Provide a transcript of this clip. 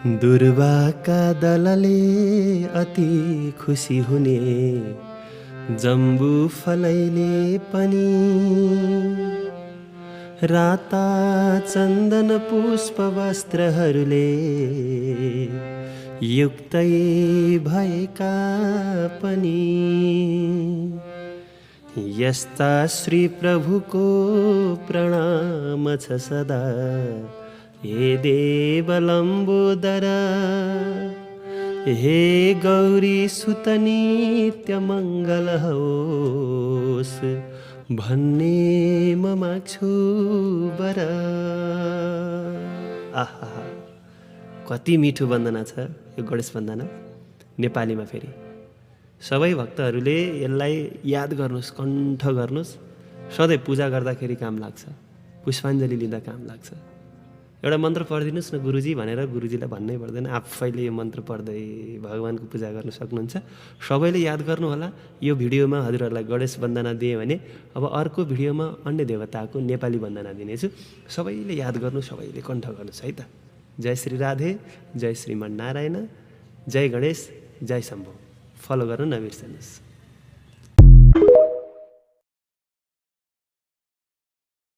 दुर्वाका दलले अति खुसी हुने, जम्बु फलैले पनि राता चन्दन पुष्प वस्त्रहरूले युक्तै भएका पनि। यस्ता श्री प्रभुको प्रणाम छ सदा, हे देव लम्बोदर, हे गौरी सुत नित्य मङ्गल होस् भन्ने म माग्छु बर। आहा, कति मिठो वन्दना छ यो गणेश वन्दना नेपालीमा। फेरि सबै भक्तहरूले यसलाई याद गर्नुहोस्, कण्ठ गर्नुहोस्, सधैँ पूजा गर्दाखेरि काम लाग्छ, पुष्पाञ्जली लिँदा काम लाग्छ। एउटा मन्त्र पढिदिनुहोस् न गुरुजी भनेर गुरुजीलाई भन्नै पर्दैन, आफैले यो मन्त्र पढ्दै भगवानको पूजा गर्न सक्नुहुन्छ। सबैले याद गर्नु होला। यो भिडियोमा हजुरहरूलाई गणेश वन्दना दिएँ भने अब अर्को भिडियोमा अन्य देवताको नेपाली वन्दना दिनेछु। सबैले याद गर्नु, सबैले कण्ठ गर्नुहोस् है त। जय श्री राधे, जय श्रीमन् नारायण, जय गणेश, जय शम्भो। फलो गर्न नबिर्सनुहोस्।